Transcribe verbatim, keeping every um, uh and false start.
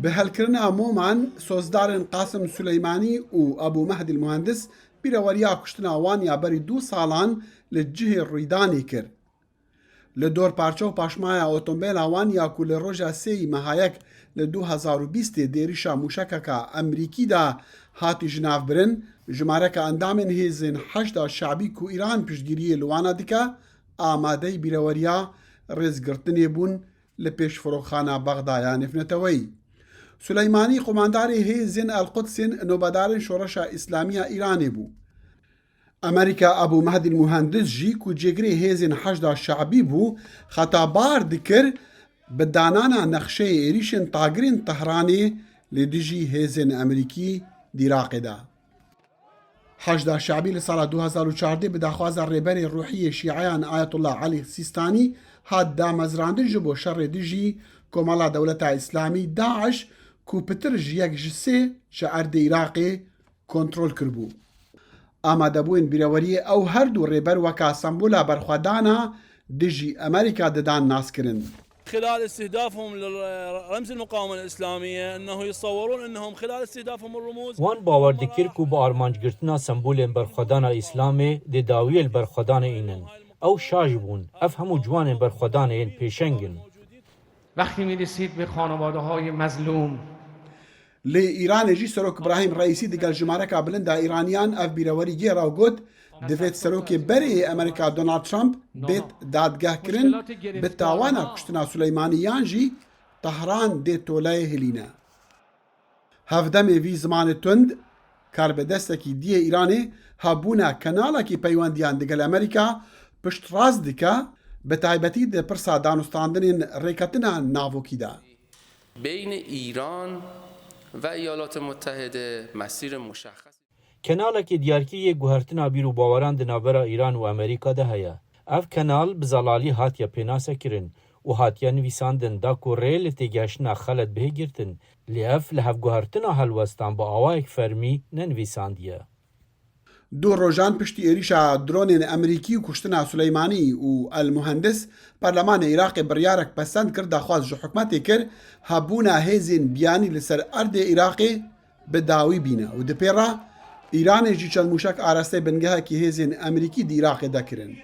Bi helkirina moman, sozdarên Qasim Suleymanî û Ebû Mehdî Muhendis bîreweriya kuştina wan ya berî du salan li cihê rûydanê kir. Li dor parçe û paşmaya otomobêla wan ya ku li roja sêyî meha yek li du hezar û bîstê di êrişa mûşekeka Emerîkî de hatî jinavbirin, jimareka endamên hêzên Heşda Şabî ku Îran piştgiriyê li wana dike, amadeyî bîreweriya rêzgirtinê bûn li pêş firoxxana Bexda ya nêvneteweyî. Suleymanî qomandarê hêzên El Qudsên nobedarên Şoreşa Îslamî ya Îranê bû. Emerîka Ebû Mehdî Muhendis jî ku cêgirê hêzên Heşda Şabî bû, xeta bar dikir bi danana nexşeyê êrîşên tagirên Tehranê li dijî hêzên Emerîkî di Iraqê de. Heşda Şabî li sala du hezar û çardeh bi daxwaza rêberê ruhî yê Şîeyan Ayetullah Elî Sîstanî hat damezrandin ji bo şerê dijî Komala Dewleta Îslamî, DAIŞ, ku pitir ji yek ji sê ji erdê Iraqê kontrol kiribû. Amadebûyên bîreweriyê ew her du rêber weka sembola berxwedana dijî Emerîka didan naskirin. خلال استهدافهم لرمز المقاومة الإسلامية أنه يتصورون أنهم خلال استهدافهم الرموز Wan bawer dikir ku bi armancgirtina sembolên berxwedana Îslamê dê dawiyê li berxwedanê înin. Ew şaş bûn. Ev hemû ciwanên berxwedanê yên pêşeng in. وقتی می‌رسید به خانواده‌های مظلوم، Lê Îranê jî Serok Îbrahîm Reîsî digel jimareka bilind a Îraniyan ev bîrewerî gêra û got, divêt serokê berê yê Emerîka Donald Trump bêt dadgehkirin, bi tawana kuştina Suleymanî yan jî Tehran dê toleyê hilîne. Hevdemê vî zimanê tund, karbidestekî diyê Îranê hebûna kenalekî peywendiyan digel Emerîka piştrast dike, bi taybetî di pirsa danûstandinên rêketina navokî de. بین ایران و ایالات متحده مسیر مشخصی Kenalekî diyarkî yê guhertina bîr û baweran di navbera Îran û Amerîka de heye. Ev kenal bi zelalî hatiye pênasekirin û hatiye nivîsandin da ku rê li têgihiştina xelet bihê girtin, lê ev li hevguhertina helwestan bi awayek fermî nenivîsandiye. Du rojan piştî êrîşa dronên Emerîkî û kuştina Suleymanî û El Muhendis, Perlemanê Iraqê biryarek pesend kir, daxwaz ji hikûmetê kir hebûna hêzên biyanî li ser erdê Iraqê bi dawî bîne û di pê re Îranê jî çend mûşek arasteyê bingehekî hêzên Emerîkî di Iraqê de kirin.